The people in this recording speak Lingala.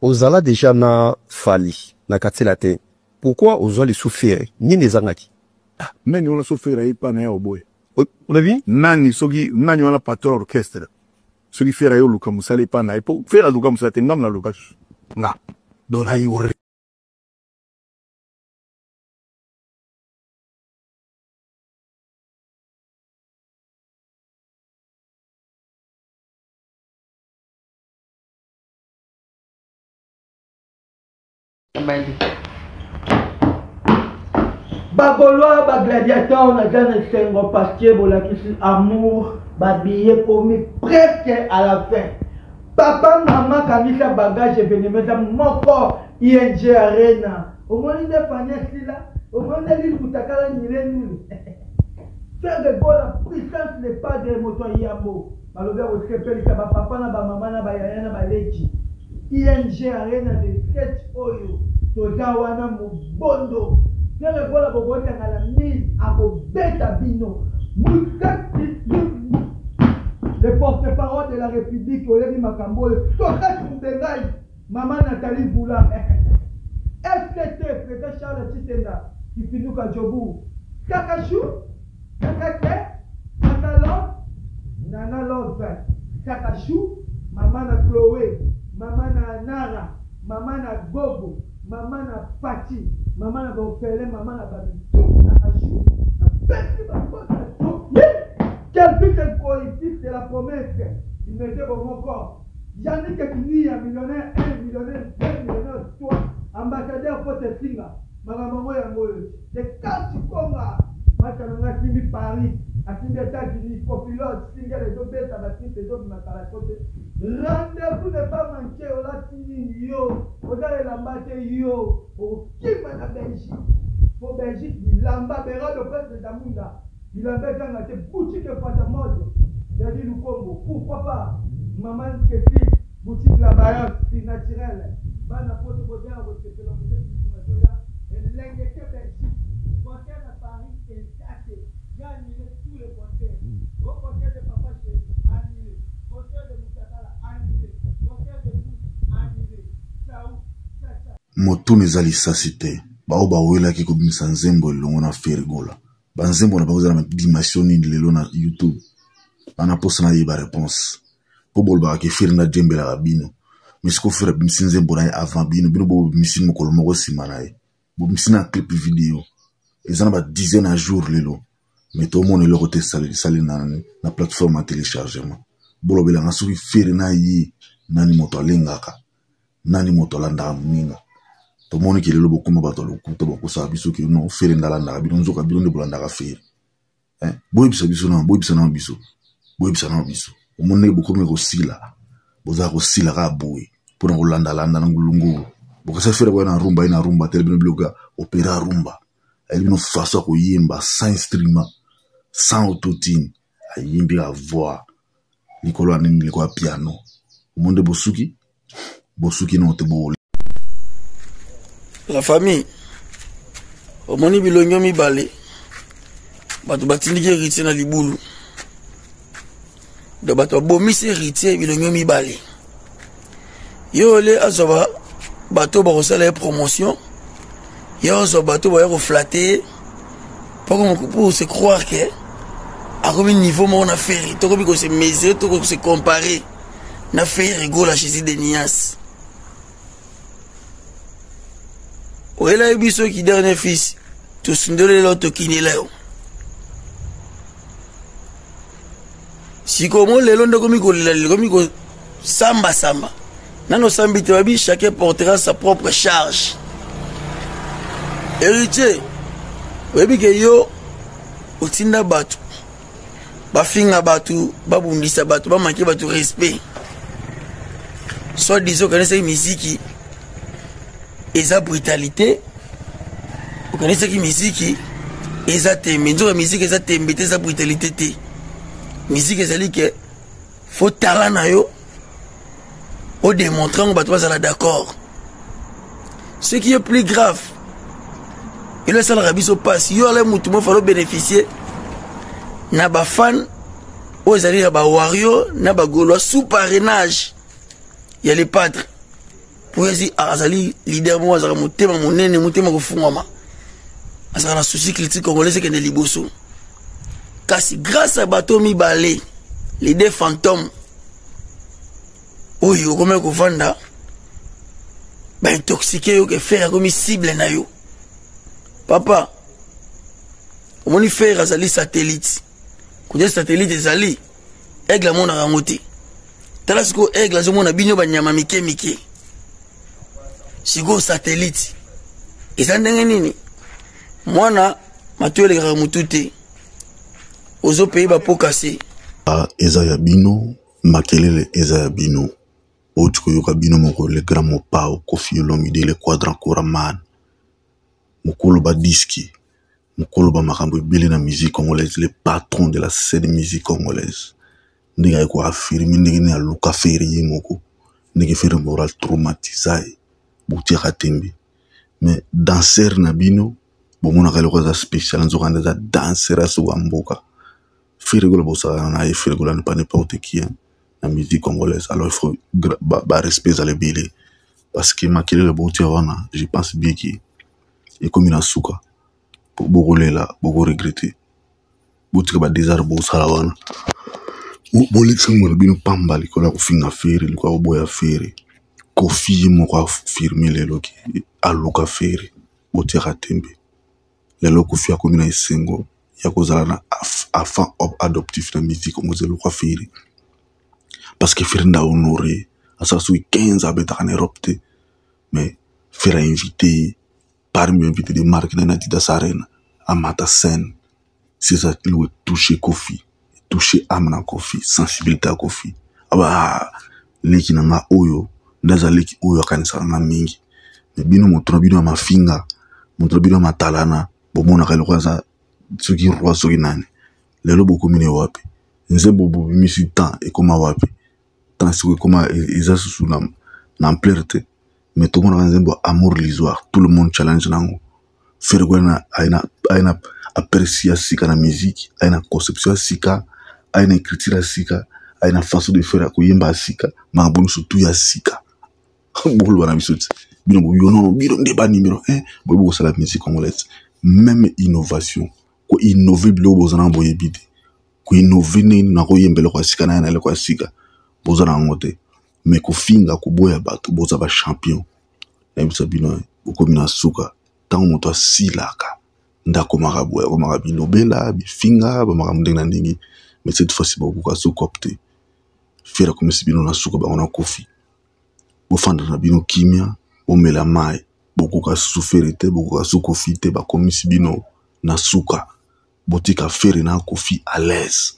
Ozala dejà na Fally na quartier latin pourquoi ozua lisusu Ferre nini ezangaki? Ah nani wana so Ferre aye epa naye oboya? Olobi? Nani soki nani wana patron ya orchestre soki Ferre aye oluka musala epa naye po Ferre aluka musala te nga naluka nga donc naye Ba gaulois ba gladiator naza na esengo parce que bolakisi amour ba billet ekomi presque à la fin papa mama kangisa bagage evenema eza moko ing arena omoni nde fani asila omoni nde lili kutakala nile nule Ferre Gola puissance le padre moto ya yambo balobi akosepelisa ba papa na ba mama na ba yaya na ba leki ING Arena de 7 oyo toza wana mobondo Ferre Gola bokotanga na 1000 akobeta bino Musati le porte-parole de la République oyebi makambo oyo Socrate Mubengai Maman Nathalie Vula FCT président Charles Tshitenda Kifinduka Jobourg Kakachou Kakake Nana Love Nana Love Kakachou Maman na Chloe Maman na Nara Maman na Gogo Maman na Fatshi Maman na ba orphelin Maman na ba mitu Kakachou na pesi ba mbote Quel fils Nkoyi fils de la promesse Imete bomoko Yannick Kiniya millionnaire 1 millionnaire 2 millionnaire 3 ambassadeur pote singa makambo yango yango oyo de kati konga match na nga asimbi Paris asimbi Etats-Unis copilote single ezobeta ba clip ezobima kala to te rendez-vous ne pas manquer olati nini yo oza elamba te yo okokima na Belgique po Belgique bilamba Berado Prince de Zamunda Bilamba ezanga te boutique efata mode Daddy Lukombo pourquoi pas maman Keti boutique la baillante prix naturel bana poto boza ya kosepela muze Philippe Matoya elenge te Belgique concert na Paris eza te j'ai annule tous les concerts au concert de papa chéri annule concert de Mutakala annule concert de Bush annule ciao cha cha. Motuna eza lisasi te, ba oyo bawelaki kobimisa nzembo elongo na Ferre Gola, ba nzembo na bango eza na dimension nini lelo na YouTube? Nga na posa nayeba reponse. Po bolobaka ke Ferre nde adiembelaka bino, mais sikoyo Ferre abimisi nzembo na ye avant bino, bino bobimisi mokolo moko sima na ye. Bobimisi na clip video eza na ba dizaine ya jour lelo, mais tomona eloko te esali na, na plateforme ya telechargement. Bolobela nga soki Ferre na ye nani moto alengaka? Nani moto alandaka moninga? Tomoni ke lelo bokoma bato ya lokuta, bokosaka biso ke non Ferre nde alandaka bino, nzoka bino nde bolandaka Ferre. Eh, boyebisa biso na boyebisa na biso, boyebisa na biso. Omoni ndenge bokomi kosila, boza kosila kaka boye mpo na kolandalanda na ngulungulu. Bokasa Ferre boya na rumba, ye na rumba tele bino biloko ya opera rumba. Ayebi bino façon ya koyemba sans instrument, sans autotune, ayembi kaka voix likolo ya nini, likolo ya piano. Omoni nde bosuki, bosuki nao te bo. La famille, omoni bilongi mibale bato batindiki héritier na libulu donc bato babomisi héritier bilongi mibale yo ole azwa bato bakosala ye promotion ye azwa bato baya koflate ye pour se croire que akomi niveau moko na ferre tokomi kose mesurer to kose comparer na ferre gola jésus de nias oyelaki biso ki dernier fils tosundolela yo tokinela yo sikoyo mo lelo nde okomi kolela lelo okomi kosambasamba nano osambi te babi chacun portera sa propre charge héritier oyebi ke yo otinda bato bafinga bato babundisa bato bamanke bato respect soit disant okanisaki miziki eza brutalité okanisaki miziki eza tembe nzoka miziki eza tembe te eza brutalité te miziki ezali ke fo tala na yo odemontre yango bato bazala d'accord ce qui est plus grave elo esalaka biso mpasi yo ala motu mo falo bénéficier na bafan oyo ezali ya bawario na bagaulois sous parrainage ya le padre. Po ye azali leader moko azalaka motema monene, motema kofungwama. Azalaka na souci culture congolaise ekende liboso. Kasi grâce à bato mibale, les deux fantômes oyo okomaki kovanda ba intoxiquer yo ke Ferre akomi cible na yo. Papa, omoni Ferre azali satellite. Kote satellite ezali, aigle amonaka yango te. Tala sikoyo aigle azomona bino banyama mike mike. Sikoyo satellite eza ndenge nini? Mwana matu elekaka mutu te. Ozo payer ba pots cassés. Eza ya bino, makelele eza ya bino. Oti koyoka bino moko le grand Mopao, Koffi Olomide, le Quadra Koraman. Mokolo ba diski, mokolo ba makambo ebele na musique congolaise, le patron de la scène musique congolaise. Ndenge aye ko affirmer ndenge nini aluka Ferre ye moko, ndenge Ferre moral traumatisa ye, botiaka tembe. Mais danseur na bino, bomonaka eloko aza spécial, nzoka nde aza danseur asuka mboka. Ferre Gola bosakana na ye, Ferre Gola n'est pas n'importe qui hein, na musique congolaise. Alors il faut ba, ba respect ezala ebele parce que makelele botia wana, je pense bien que ekomi na suka, bokolela, bokoregrete. Botika ba désert bosala wana, bolekisa ngo na bino pamba likolo ya kofinga Ferre, likolo ya koboya Ferre. Koffi ye moko afirme lelo ke aluka Ferre, botiaka tembe. Lelo Koffi akomi na esengo ya kozala na enfant adoptif na musique congolaise eloko Ferre, parce que Ferre nda honoré asala soki 15 abetaka na Europe te, mais Ferre a invité ye parmi invité de marque na Adidas Arena, amata scène. C'est ça eloko touché Koffi, touché âme na Koffi, sensibilité ya Koffi. Aba leki na nga oyo nde aza leki oyo akanisaka nga mingi. Mais bino moto na bino ya mafinga, moto na bino ya matalana, bomonaka eloko aza soki roi soki nani. Lelo bokomi ne wapi? Nzembo bobimisi temps ekoma wapi? Temps soki ekoma eza susu na ampleur te. Mais tomonaka nzembo amour lisoire, tout le monde challenge nango. Ferre Gola aye na aperçu ya sika na musique, aye na conception ya sika, aye na écriture ya sika, aye na façon de faire ya koyemba ya sika, makambo nyonso tu ya sika. Bokoloba na biso ti bino boyo nono, bino nde ba numéro 1 boyebi kosala musique congolaise. Même innovation, ko innover biloko boza na boyebi te, ko innover ndenge nini nakoyemba eloko ya sika na ye na eloko ya sika boza na yango te. Mais kofinga, koboya bato, boza ba champion. Nayebisa bino bokomi na suka. Ntango moto asilaka nde akomaka boye, akomaka bilobela, bifinga, bamakambo ndenge na ndenge. Mais cette fois-ci bakokoka sokop te. Ferre akomisi bino na suka, bango na Koffi. Bofanda na bino kimia, bomela mai, bokoka susu Ferre te, bokoka susu Koffi te, bakomisi bino na suka. Botika Ferre na Koffi à l'aise.